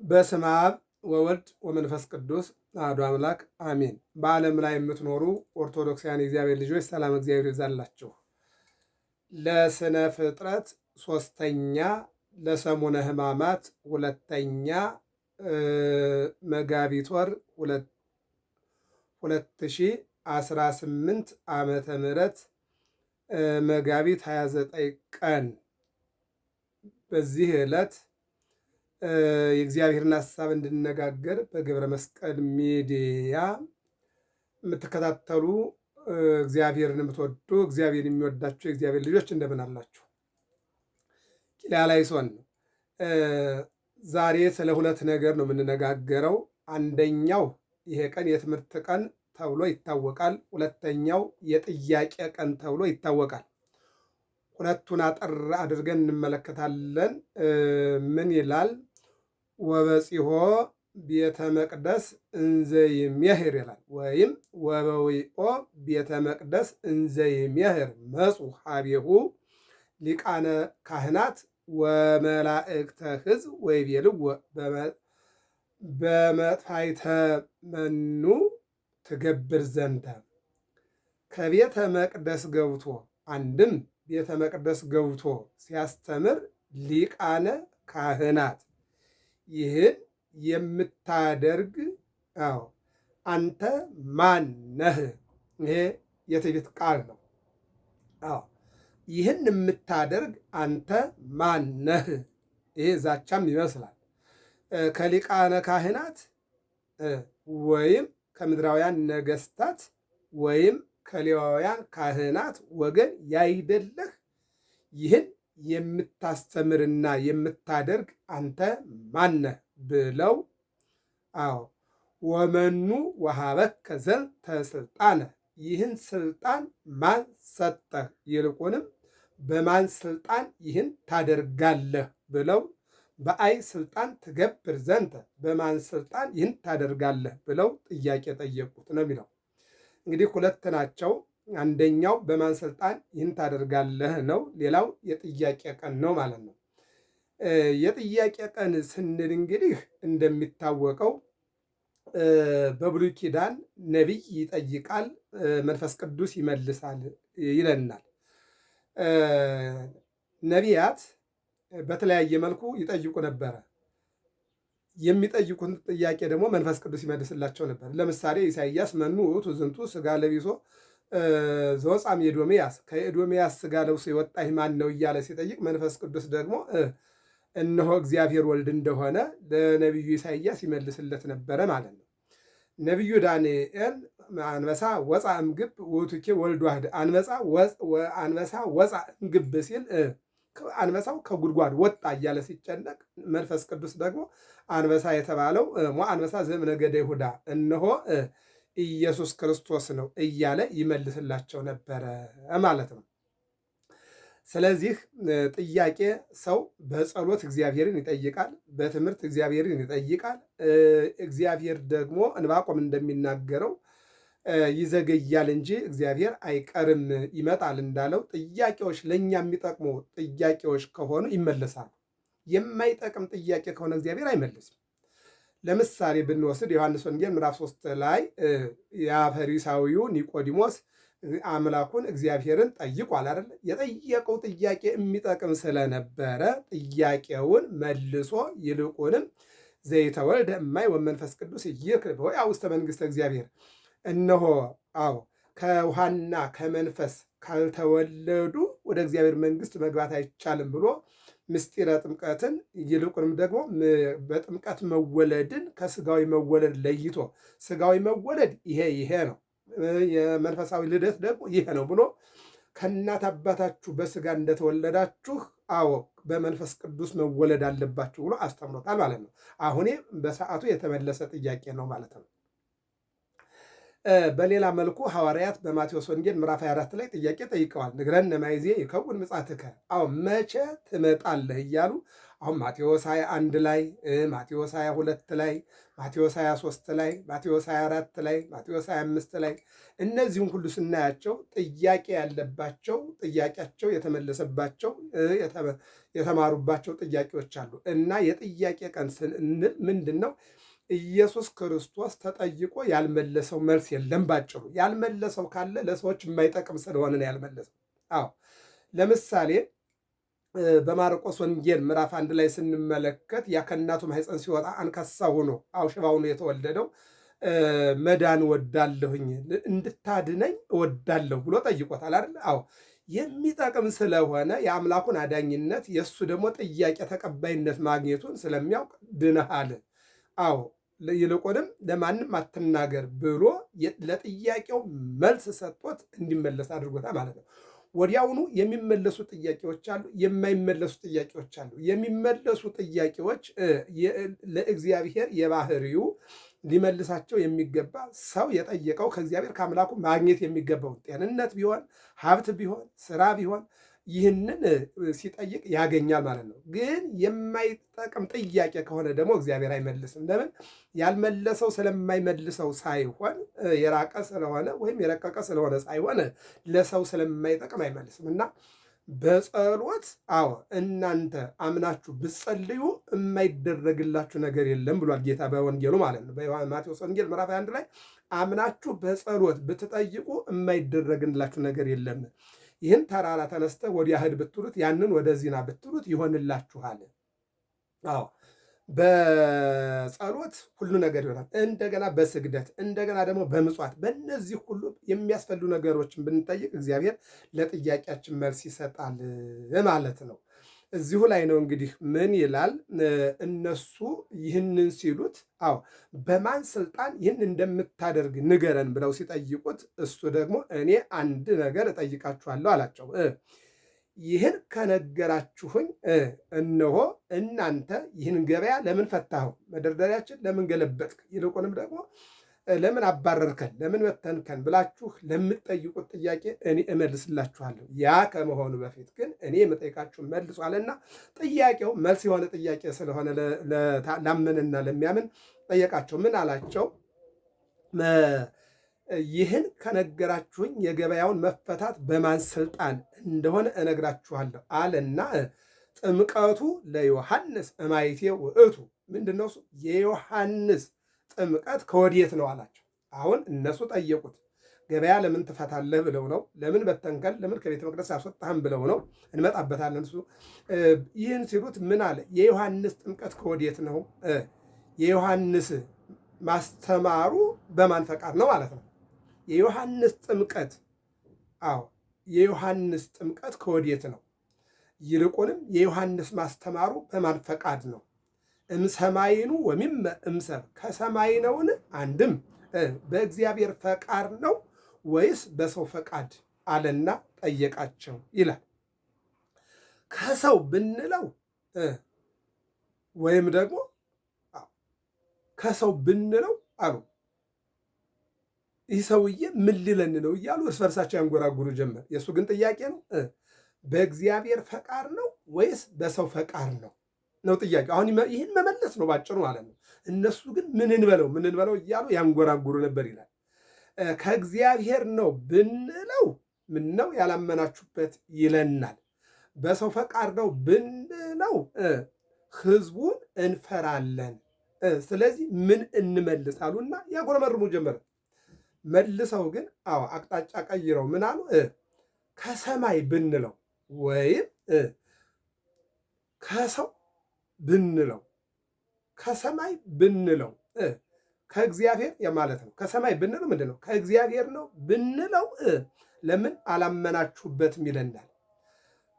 በስመ አብ ወወልድ ወመንፈስ ቅዱስ አሐዱ አምላክ አሜን። በዓለም ላይ የምትኖሩ ኦርቶዶክሳውያን የእግዚአብሔር ልጆች ሰላም እግዚአብሔር ይብዛላችሁ። ለስነ ፍጥረት ሶስተኛ፣ ለሰሙነ ሕማማት ሁለተኛ፣ መጋቢት ወር 2018 ዓመተ ምህረት መጋቢት 29 ቀን በዚህ ዕለት የእግዚአብሔርን ሀሳብ እንድነጋገር በገብረ መስቀል ሚዲያ የምትከታተሉ እግዚአብሔርን የምትወዱ እግዚአብሔር የሚወዳችሁ የእግዚአብሔር ልጆች እንደምን አላችሁ? ኪርያላይሶን ነው። ዛሬ ስለ ሁለት ነገር ነው የምንነጋገረው። አንደኛው ይሄ ቀን የትምህርት ቀን ተብሎ ይታወቃል። ሁለተኛው የጥያቄ ቀን ተብሎ ይታወቃል። ሁለቱን አጠር አድርገን እንመለከታለን። ምን ይላል? ወበጺሖ ቤተ መቅደስ እንዘ ይሜህር ይላል። ወይም ወበዊኦ ቤተ መቅደስ እንዘ ይሜህር መጹ ሀቤሁ ሊቃነ ካህናት ወመላእክተ ሕዝብ ወይቤልዎ በመጥፋይተ መኑ ትገብር ዘንተ። ከቤተ መቅደስ ገብቶ አንድም ቤተ መቅደስ ገብቶ ሲያስተምር ሊቃነ ካህናት ይህን የምታደርግ አዎ አንተ ማን ነህ? ይሄ የትዕቢት ቃል ነው። አዎ ይህን የምታደርግ አንተ ማን ነህ? ይሄ ዛቻም ይመስላል። ከሊቃነ ካህናት ወይም ከምድራውያን ነገስታት ወይም ከሌዋውያን ካህናት ወገን ያይደለህ ይህን የምታስተምርና የምታደርግ አንተ ማነህ ብለው አዎ ወመኑ ወሀበከ ዘንተ ስልጣነ ይህን ስልጣን ማን ሰጠህ? ይልቁንም በማን ስልጣን ይህን ታደርጋለህ ብለው በአይ ስልጣን ትገብር ዘንተ በማን ስልጣን ይህን ታደርጋለህ ብለው ጥያቄ ጠየቁት ነው የሚለው። እንግዲህ ሁለት ናቸው። አንደኛው በማን ስልጣን ይህን ታደርጋለህ ነው። ሌላው የጥያቄ ቀን ነው ማለት ነው። የጥያቄ ቀን ስንል እንግዲህ እንደሚታወቀው በብሉይ ኪዳን ነቢይ ይጠይቃል፣ መንፈስ ቅዱስ ይመልሳል ይለናል። ነቢያት በተለያየ መልኩ ይጠይቁ ነበረ። የሚጠይቁትን ጥያቄ ደግሞ መንፈስ ቅዱስ ይመልስላቸው ነበር። ለምሳሌ ኢሳይያስ መኑ ውእቱ ዝንቱ ሥጋ ለቢሶ ዘወፃም ኤዶምያስ፣ ከኤዶምያስ ሥጋ ለብሶ የወጣ ማን ነው እያለ ሲጠይቅ መንፈስ ቅዱስ ደግሞ እነሆ እግዚአብሔር ወልድ እንደሆነ ለነቢዩ ኢሳይያስ ይመልስለት ነበረ ማለት ነው። ነቢዩ ዳንኤል አንበሳ ወፃ እምግብ ውእቱኬ ወልድ ዋህድ አንበሳ ወፃ እምግብ ሲል አንበሳው ከጉድጓድ ወጣ እያለ ሲጨነቅ መንፈስ ቅዱስ ደግሞ አንበሳ የተባለው ሞ አንበሳ ዘእምነገደ ይሁዳ እነሆ ኢየሱስ ክርስቶስ ነው እያለ ይመልስላቸው ነበረ ማለት ነው። ስለዚህ ጥያቄ ሰው በጸሎት እግዚአብሔርን ይጠይቃል፣ በትምህርት እግዚአብሔርን ይጠይቃል። እግዚአብሔር ደግሞ ዕንባቆም እንደሚናገረው ይዘገያል እንጂ እግዚአብሔር አይቀርም ይመጣል እንዳለው ጥያቄዎች ለእኛ የሚጠቅሙ ጥያቄዎች ከሆኑ ይመለሳሉ። የማይጠቅም ጥያቄ ከሆነ እግዚአብሔር አይመልስም። ለምሳሌ ብንወስድ ዮሐንስ ወንጌል ምዕራፍ 3 ላይ ያ ፈሪሳዊው ኒቆዲሞስ አምላኩን እግዚአብሔርን ጠይቋል አይደል? የጠየቀው ጥያቄ የሚጠቅም ስለነበረ ጥያቄውን መልሶ ይልቁንም ዘይተወልደ እማይ ወመንፈስ ቅዱስ ይክል በወያ ውስተ መንግሥተ እግዚአብሔር፣ እነሆ አዎ ከውሃና ከመንፈስ ካልተወለዱ ወደ እግዚአብሔር መንግሥት መግባት አይቻልም ብሎ ምስጢረ ጥምቀትን ይልቁንም ደግሞ በጥምቀት መወለድን ከስጋዊ መወለድ ለይቶ ስጋዊ መወለድ ይሄ ይሄ ነው፣ የመንፈሳዊ ልደት ደግሞ ይሄ ነው ብሎ ከእናት አባታችሁ በስጋ እንደተወለዳችሁ አዎ በመንፈስ ቅዱስ መወለድ አለባችሁ ብሎ አስተምሮታል ማለት ነው። አሁን በሰዓቱ የተመለሰ ጥያቄ ነው ማለት ነው። በሌላ መልኩ ሐዋርያት በማቴዎስ ወንጌል ምዕራፍ 24 ላይ ጥያቄ ጠይቀዋል። ንግረነ ማይዜ ይከውን ምጽአትከ፣ አዎ መቼ ትመጣለህ እያሉ አሁን ማቴዎስ 21 ላይ፣ ማቴዎስ 22 ላይ፣ ማቴዎስ 23 ላይ፣ ማቴዎስ 24 ላይ፣ ማቴዎስ 25 ላይ እነዚህን ሁሉ ስናያቸው ጥያቄ ያለባቸው፣ ጥያቄያቸው የተመለሰባቸው፣ የተማሩባቸው ጥያቄዎች አሉ። እና የጥያቄ ቀን ስንል ምንድን ነው? ኢየሱስ ክርስቶስ ተጠይቆ ያልመለሰው መልስ የለም። ባጭሩ ያልመለሰው ካለ ለሰዎች የማይጠቅም ስለሆነ ነው ያልመለሰው። አዎ፣ ለምሳሌ በማርቆስ ወንጌል ምዕራፍ 1 ላይ ስንመለከት ያ ከእናቱ ማኅፀን ሲወጣ አንካሳ ሆኖ፣ አዎ ሽባ ሆኖ የተወለደው መዳን እወዳለሁኝ፣ እንድታድነኝ እወዳለሁ ብሎ ጠይቆታል አይደል? አዎ፣ የሚጠቅም ስለሆነ የአምላኩን አዳኝነት የእሱ ደግሞ ጥያቄ ተቀባይነት ማግኘቱን ስለሚያውቅ ድነሃል፣ አዎ ይልቁንም ለማንም አትናገር ብሎ ለጥያቄው መልስ ሰጥቶት እንዲመለስ አድርጎታል ማለት ነው። ወዲያውኑ የሚመለሱ ጥያቄዎች አሉ፣ የማይመለሱ ጥያቄዎች አሉ። የሚመለሱ ጥያቄዎች ለእግዚአብሔር የባህሪው ሊመልሳቸው የሚገባ፣ ሰው የጠየቀው ከእግዚአብሔር ከአምላኩ ማግኘት የሚገባው ጤንነት ቢሆን፣ ሀብት ቢሆን፣ ስራ ቢሆን ይህንን ሲጠይቅ ያገኛል ማለት ነው። ግን የማይጠቅም ጥያቄ ከሆነ ደግሞ እግዚአብሔር አይመልስም። ለምን? ያልመለሰው ስለማይመልሰው ሳይሆን፣ የራቀ ስለሆነ ወይም የረቀቀ ስለሆነ ሳይሆን ለሰው ስለማይጠቅም አይመልስም። እና በጸሎት አዎ እናንተ አምናችሁ ብትጸልዩ የማይደረግላችሁ ነገር የለም ብሏል ጌታ በወንጌሉ ማለት ነው። በማቴዎስ ወንጌል ምዕራፍ 1 ላይ አምናችሁ በጸሎት ብትጠይቁ የማይደረግላችሁ ነገር የለም። ይህን ተራራ ተነስተ ወዲያ ሂድ ብትሉት፣ ያንን ወደዚህ ና ብትሉት ይሆንላችኋል። አዎ በጸሎት ሁሉ ነገር ይሆናል። እንደገና በስግደት፣ እንደገና ደግሞ በምጽዋት፣ በእነዚህ ሁሉ የሚያስፈልጉ ነገሮችን ብንጠይቅ እግዚአብሔር ለጥያቄያችን መልስ ይሰጣል ማለት ነው። እዚሁ ላይ ነው እንግዲህ ምን ይላል? እነሱ ይህንን ሲሉት አዎ በማን ስልጣን ይህን እንደምታደርግ ንገረን ብለው ሲጠይቁት እሱ ደግሞ እኔ አንድ ነገር እጠይቃችኋለሁ አላቸው። ይህን ከነገራችሁኝ እነሆ እናንተ ይህን ገበያ ለምን ፈታኸው? መደርደሪያችን ለምን ገለበጥክ? ይልቁንም ደግሞ ለምን አባረርከን? ለምን በተንከን? ብላችሁ ለምትጠይቁት ጥያቄ እኔ እመልስላችኋለሁ። ያ ከመሆኑ በፊት ግን እኔ የምጠይቃችሁ መልሱ አለና ጥያቄው መልስ የሆነ ጥያቄ ስለሆነ ላመንና ለሚያምን ጠየቃቸው። ምን አላቸው? ይህን ከነገራችሁኝ የገበያውን መፈታት በማን ስልጣን እንደሆነ እነግራችኋለሁ አለና ጥምቀቱ ለዮሐንስ እማይቴ ውእቱ፣ ምንድነው እሱ? የዮሐንስ ጥምቀት ከወዴት ነው አላቸው። አሁን እነሱ ጠየቁት። ገበያ ለምን ትፈታለህ ብለው ነው። ለምን በተንከል፣ ለምን ከቤተ መቅደስ አስወጣህም ብለው ነው። እንመጣበታለን። እሱ ይህን ሲሉት ምን አለ? የዮሐንስ ጥምቀት ከወዴት ነው? የዮሐንስ ማስተማሩ በማን ፈቃድ ነው ማለት ነው። የዮሐንስ ጥምቀት፣ አዎ የዮሐንስ ጥምቀት ከወዴት ነው? ይልቁንም የዮሐንስ ማስተማሩ በማን ፈቃድ ነው? እምሰማይኑ ወሚመ እምሰብ፣ ከሰማይ ነውን? አንድም በእግዚአብሔር ፈቃድ ነው ወይስ በሰው ፈቃድ አለና ጠየቃቸው ይላል። ከሰው ብንለው ወይም ደግሞ ከሰው ብንለው አሉ፣ ይህ ሰውዬ ምን ሊለን ነው እያሉ እርስ በርሳቸው ያንጎራጉሩ ጀመር። የእሱ ግን ጥያቄ ነው። በእግዚአብሔር ፈቃድ ነው ወይስ በሰው ፈቃድ ነው ነው ጥያቄው። አሁን ይህን መመለስ ነው ባጭሩ ማለት ነው። እነሱ ግን ምን እንበለው ምን እንበለው እያሉ ያንጎራጉሩ ነበር ይላል። ከእግዚአብሔር ነው ብንለው ምን ነው ያላመናችሁበት ይለናል። በሰው ፈቃድ ነው ብንለው ህዝቡን እንፈራለን። ስለዚህ ምን እንመልስ አሉና ያጎረመርሙ ጀመረ። መልሰው ግን አዎ አቅጣጫ ቀይረው ምን አሉ? ከሰማይ ብንለው ወይም ከሰው ብንለው፣ ከሰማይ ብንለው ከእግዚአብሔር ማለት ነው። ከሰማይ ብንለው ምንድን ነው? ከእግዚአብሔር ነው ብንለው ለምን አላመናችሁበትም ይለናል።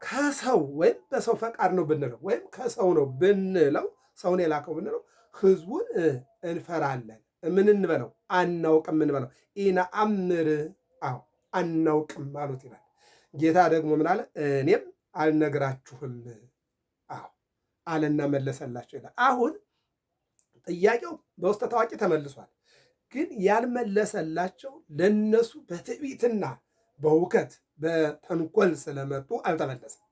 ከሰው ወይም በሰው ፈቃድ ነው ብንለው ወይም ከሰው ነው ብንለው፣ ሰውን የላከው ብንለው ህዝቡን እንፈራለን። ምን እንበለው? አናውቅም እንበለው። ኢነአምር፣ አዎ አናውቅም አሉት ይላል። ጌታ ደግሞ ምን አለ? እኔም አልነግራችሁም አዎ አለና መለሰላቸው ይላል። አሁን ጥያቄው በውስጠ ታዋቂ ተመልሷል። ግን ያልመለሰላቸው ለነሱ በትዕቢትና በሁከት በተንኮል ስለመጡ አልተመለሰም።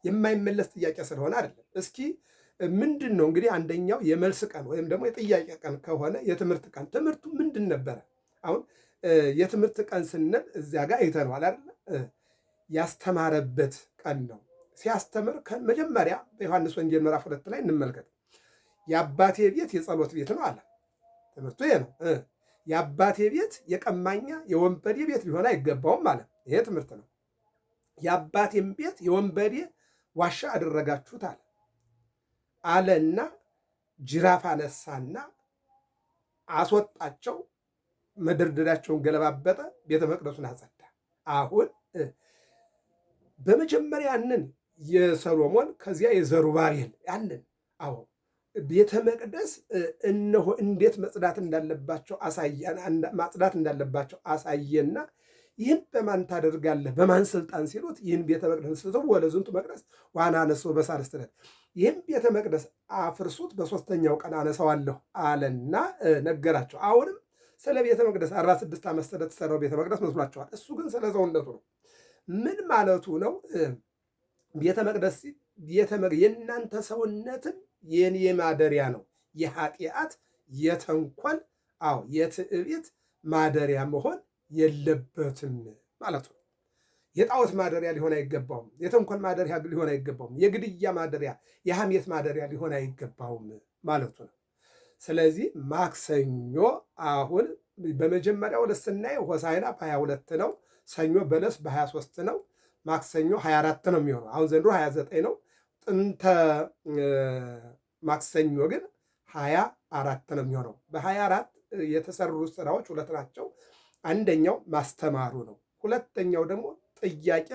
የማይመለስ ጥያቄ ስለሆነ አይደለም። እስኪ ምንድን ነው እንግዲህ አንደኛው የመልስ ቀን ወይም ደግሞ የጥያቄ ቀን ከሆነ የትምህርት ቀን ትምህርቱ ምንድን ነበረ? አሁን የትምህርት ቀን ስንል እዚያ ጋር አይተነዋል አይደል? ያስተማረበት ቀን ነው። ሲያስተምር መጀመሪያ በዮሐንስ ወንጌል ምዕራፍ 2 ላይ እንመልከት። የአባቴ ቤት የጸሎት ቤት ነው አለ። ትምህርቱ ይሄ ነው። የአባቴ ቤት የቀማኛ የወንበዴ ቤት ሊሆን አይገባውም አለ። ይሄ ትምህርት ነው። የአባቴም ቤት የወንበዴ ዋሻ አደረጋችሁት አለ አለና ጅራፍ አነሳና አስወጣቸው። መደርደሪያቸውን ገለባበጠ፣ ቤተ መቅደሱን አጸዳ። አሁን በመጀመሪያ ያንን የሰሎሞን ከዚያ የዘሩባቤል ያንን አዎ ቤተ መቅደስ እነሆ እንዴት መጽዳት እንዳለባቸው ማጽዳት እንዳለባቸው አሳየና ይህን በማን ታደርጋለህ? በማን ስልጣን ሲሉት ይህን ቤተ መቅደስ ስትው ወለዝንቱ መቅደስ ዋና አነሰው በሳልስት ዕለት ይህን ቤተ መቅደስ አፍርሱት በሶስተኛው ቀን አነሳዋለሁ አለና ነገራቸው። አሁንም ስለ ቤተ መቅደስ 46 ዓመት ስለተሰራው ቤተ መቅደስ መስሏቸዋል። እሱ ግን ስለ ሰውነቱ ነው። ምን ማለቱ ነው? ቤተ መቅደስ የእናንተ ሰውነትም የኔ ማደሪያ ነው። የኃጢአት የተንኮል አዎ የትዕቢት ማደሪያ መሆን የለበትም ማለት ነው። የጣዖት ማደሪያ ሊሆን አይገባውም። የተንኮል ማደሪያ ሊሆን አይገባውም። የግድያ ማደሪያ፣ የሐሜት ማደሪያ ሊሆን አይገባውም ማለቱ ነው። ስለዚህ ማክሰኞ አሁን በመጀመሪያው ዕለት ስናየው ሆሳዕና በ22 ነው። ሰኞ በለስ በ23 ነው። ማክሰኞ 24 ነው የሚሆነው። አሁን ዘንድሮ 29 ነው። ጥንተ ማክሰኞ ግን 24 ነው የሚሆነው። በ24 የተሰሩ ስራዎች ሁለት ናቸው። አንደኛው ማስተማሩ ነው። ሁለተኛው ደግሞ ጥያቄ